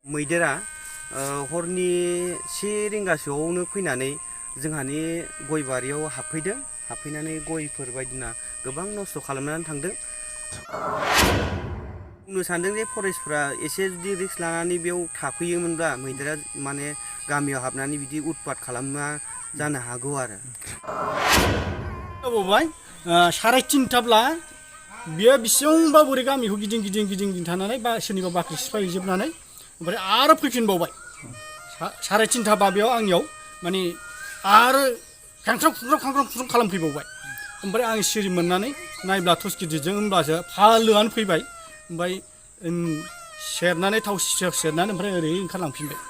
मैदेरा हरनि 1 रिंगासोआवनो फैनानै जोंहानि गय बारियाव हाबफैदों। हाबफैनानै गयफोर बायदिना गोबां नस्थ' खालामनानै थांदों। बुंनो सानदों जे फरेस्टफ्रा एसे जुदि रिस्क लानानै बेयाव थाफैयोमोनब्ला मैदेरा माने गामियाव हाबनानै बिदि उतपात खालामा जानो हागौ आरो। बावबाय 3:30ब्ला बियो बेसेबांबा बोरै गामिखौ गिदिं थानानै बा सोरनिबा बाख्रि सिफायहैजोबनानै ओमफ्राय आरो फैफिनबावबाय 3:30 बाबायाव आंनियाव माने आरो खांख्रां खालामफैबावबाय। ओमफ्राय आं सिरि मोननानै नायब्ला टर्च गिदिरजों होमब्लासो फालोआनो फैबाय। ओमफ्राय सेरनानै थाव सेरनानै ओमफ्राय ओरै ओंखारलांफिनबाय।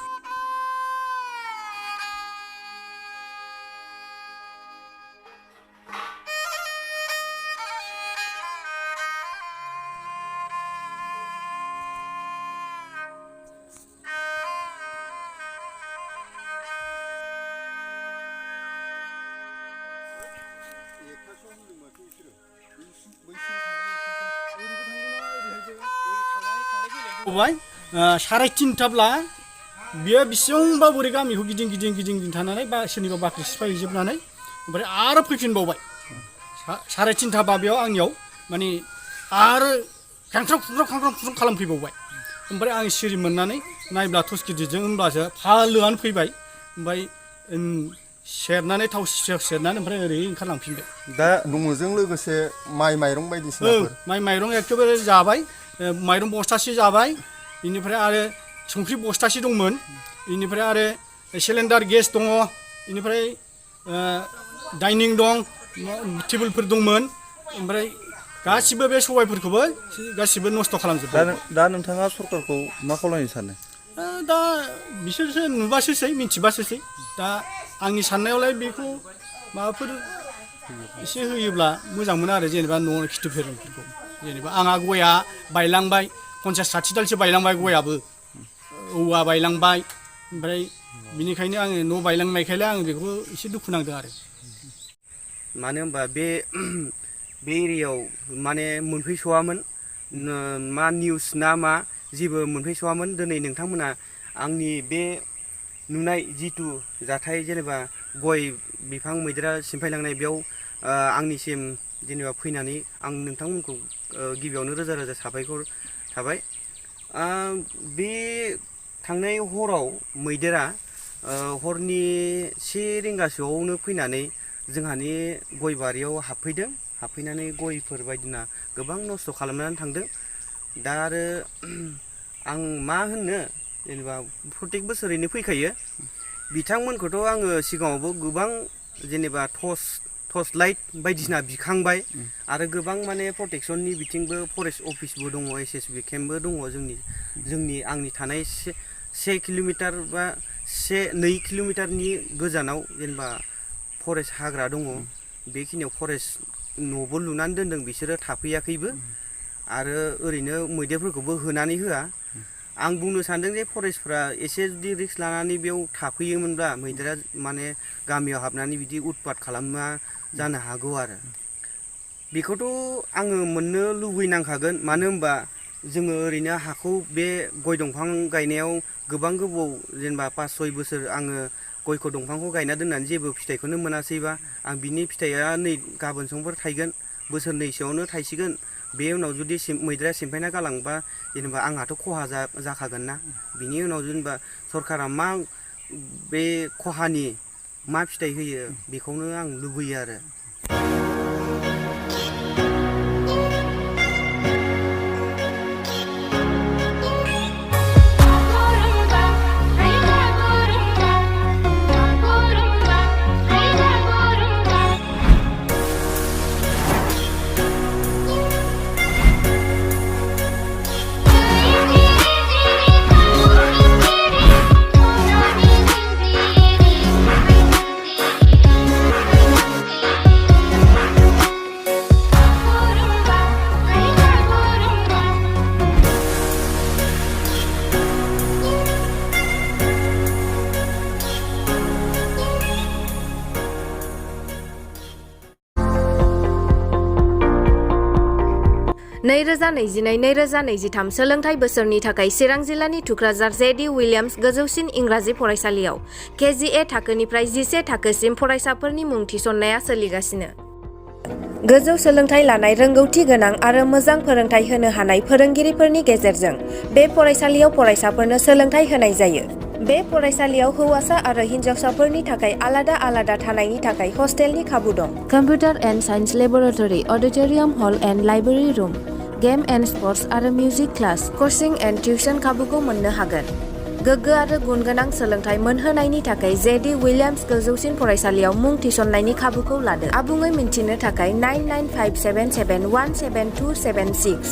बावबाय 3:30ब्ला बियो बेसेबांबा बोरै गामिखौ गिदिं थानानै बा सोरनिबा बाख्रि सिफायहैजोबनानै ओमफ्राय आरो फैफिनबावबाय 3:30 बाबायाव आंनियाव माने आरो खांख्रां खालामफैबावबाय। ओमफ्राय आं सिरि मोननानै नायब्ला टर्च गिदिरजों होमब्लासो फालोआनो फैबाय। ओमफ्राय सेरनानै थाव सेरनानै ओमफ्राय ओरै ओंखारलांफिनबाय। दा दङजों लोगोसे माइरं बायदिसिनाफोर माइरं एखेबारे जाबाय। माइरं बस्थासे जाबाय। बेनिफ्राय आरो संख्रि बस्थासे दंमोन। बेनिफ्राय आरो सिलिन्डार गेस दङ। बेनिफ्राय डाइनिं दं, टेबोलफोर दंमोन। ओमफ्राय गासिबो बे सबायफोरखौबो गासिबो नस्थ' खालामजोब्बाय। दा नोंथाङा सरकारखौ मा खावलायनो सानो? दा बिसोरसो नुबासोसै मिथिबासोसै। दा आंनि साननायावलाय बेखौ माबाफोर एसे होयोब्ला मोजां मोनो आरो जेनेबा न' खिथिफोरखौ। जेनेबा आंहा गया बायलांबाय 50-60 दालसो बायलांबाय गयाबो। औवा बायलांबाय। ओमफ्राय बिनिखायनो आङो न' बायलांनायखायलाय आं बेखौ एसे दुखु नांदों आरो। मानो होनबा बे एरियायाव माने मोनफैस'वामोन। मा निउस ना मा जेबो मोनफैस'वामोन। दिनै नोंथांमोना आंनि बे नुनाय जिथु जाथाय जेनेबा गय बिफां मैदेरा सिमफायलांनाय बेयाव आंनिसिम जेनेबा फैनानै आं नोंथांमोनखौ गिबियावनो रोजा साबायखर थाबाय। बे थांनाय हराव मैदेरा हरनि 1 रिंगासोआवनो फैनानै जोंहानि गय बारियाव हाबफैदों। हाबफैनानै गयफोर बायदिना गोबां नस्थ' खालामनानै थांदों। दा आरो आं मा होननो जेनेबा प्रत्येक बोसोरैनो फैखायो। बिथांमोनखौथ' आङो सिगाङावबो गोबां जेनेबा टर्च लाइट बायदिसिना बिखांबाय। आरो गोबां माने प्रटेकसननि बिथिंबो फरेस्ट अफिसबो दङ, SSB केम्पबो दङ आंनि थानाय 1 किल'मिटार बा 2 किल'मिटारनि गोजानाव जेनेबा फरेस्ट हाग्रा दङ। बेखिनियाव फरेस्ट न'बो लुनानै दोनदों। बिसोरो थाफैयाखैबो आरो ओरैनो मैदेरफोरखौबो होनानै होआ। आं बुंनो सानदों जे फरेस्टफ्रा एसे जुदि रिस्क लानानै बेयाव थाफैयोमोनब्ला मैदेरा माने गामियाव हाबनानै बिदि उतपात खालामा जानो हागौ आरो। बेखौथ' आङो मोननो लुबैनांखागोन। मानो होनबा जोङो ओरैनो हाखौ बे गय दंफां गायनायाव गोबां गोबाव जेनेबा 5-6 बोसोर आङो गयखौ दंफांखौ गायना दोननानै जेबो फिथाइखौनो मोनासैबा आं बिनि फिथाइया नै गाबोन समफोर थायगोन, बोसोरनैसोआवनो थायसिगोन। बे उनाव जुदि मैदेरा सिमफायना गालांबा जेनेबा आंहाथ' खहा जाखागोन ना। बिनि उनाव जेनेबा सरकारा मा बे खहानि मा फिथाइ होयो बेखौनो आं लुबैयो आरो। 2022-2023 सोलोंथाइ बोसोरनि थाखाय चिरां जिल्लानि थुक्राझार जेडि उइलियाम्स गोजौसिन इंराजि फरायसालियाव KGA थाखोनिफ्राय 11 थाखोसिम फरायसाफोरनि मुं थिसननाया सोलिगासिनो। गोजौ सोलोंथाइ लानाय रोंगौथि गोनां आरो मोजां फोरोंथाइ होनो हानाय फोरोंगिरिफोरनि गेजेरजों बे फरायसालियाव फरायसाफोरनो सोलोंथाइ होनाय जायो। बे फरायसालियाव हौवासा आरो हिन्जावसाफोरनि थाखाय आलादा थानायनि थाखाय हस्टेलनि खाबु दं। Computer and science laboratory, auditorium hall and library room, game and sports आरो music class, coaching and tuition खाबुखौ मोननो हागोन। गोग्गो आरो गुन गोनां सोलोंथाइ मोनहोनायनि थाखाय जेडि उइलियाम्स गोजौसिन फरायसालियाव मुं थिसननायनि खाबुखौ लादो। आबुङै मिन्थिनो थाखाय 9957717276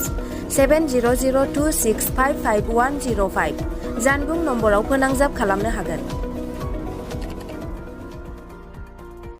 7002655105 जानबुं नम्बराव फोनांजाब खालामनो हागोन।